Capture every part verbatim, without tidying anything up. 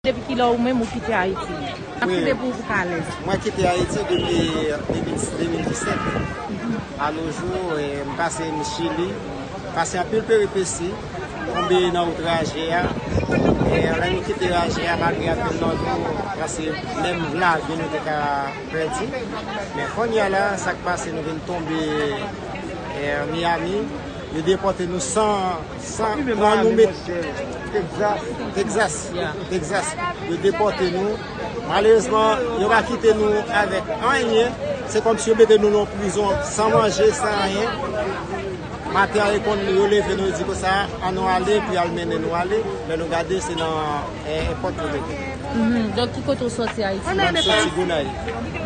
Depi kilè ou menm ou kite Ayiti? N ap kite pou ou pou ka alèz. Mwen kite Ayiti depi de mil, de mil disèt. A nos jours, eh, m pase m Chili, pase anpil peripesi, tonbe nan wout raje a. Eh, lè nou kite raje a, malgre anpil nan nou, pase menm lavi nou te ka pèdi. Men kounye a la, sa k pase, nou vin tonbe, eh, Miami. Yo depòte nou san, san pran nou met Texas. Texas. Texas. Yo depòte nou. Malerezman, yo pa kite nou avèk anyen. Se kòmsi yo mete nou nan prizon san manje, san anyen. Maten an, yo konn yo leve nou, yo di konsa, ann nou ale, epi y al mennen nou ale. Lè nou gade, se nan, eh, èpòt yo mete. Mhm. Donk, ki kote w soti Ayiti? Mwen, m soti Gonayiv.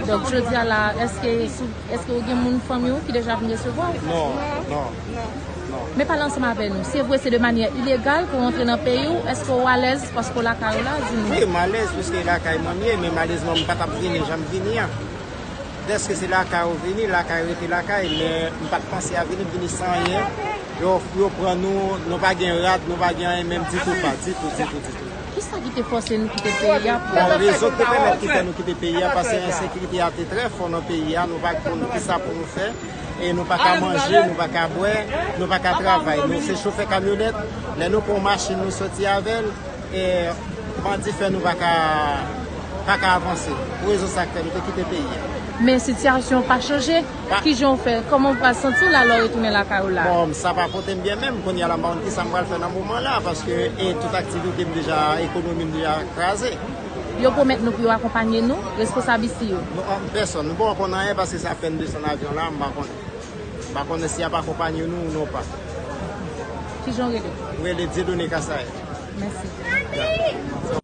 Donk, jodi a la, èske sou, èske w gen moun fanmi w ki deja vin resevwa w? Non, non, non. Men pale ansanm avè nou. Se vre, se de manyè ilegal ke w rantre nan peyi w. Èske w alèz paske w lakay ou la? Di nou. Wi, m alèz, piske lakay mwen m ye, men malerezman, m pa t ap vini jan m vini an. Dèske se lakay ou vini, lakay rete lakay, men m pa t panse a vini, m vini san anyen. Yo, yo pran nou, nou pa gen rad, nou pa gen anyen menm ditou pa, ditou, ditou, ditou. Kisa ki te fòse nou kite peyi a pou... Bon, rezon ki te pèmèt ki fè nou kite peyi a, paske ensekirite a te trè fò nan peyi a, nou pa konn kisa pou nou fè, e nou pa ka manje, nou pa ka bwè, nou pa ka travay. Nou se chofè kamyonèt, lè nou pran yon machin, nou soti avè l, e bandi fè nou pa ka, pa ka avanse. Pou rezon sa k fè nou te kite peyi a. Men sitiyasyon pa chanje. Pa- Kijan w fè? Kòman w pral santi w la lè w retounen lakay ou la? Bon, sa pa pote m byen menm. Kounye a la, m pa konn kisa m pral fè nan moman la, paske e tout aktivite m deja, ekonomi m deja kraze. Yo pwomèt nou pou yo akonpanye nou, responsab isi yo? Nou, an pèsòn, nou poko konn anyen paske se apèn desann avyon la, m pa konnen. M pa konnen si y ap akonpanye nou ou non pa. Kijan w rele? M rele Dieudonné Kassaye. Mèsi.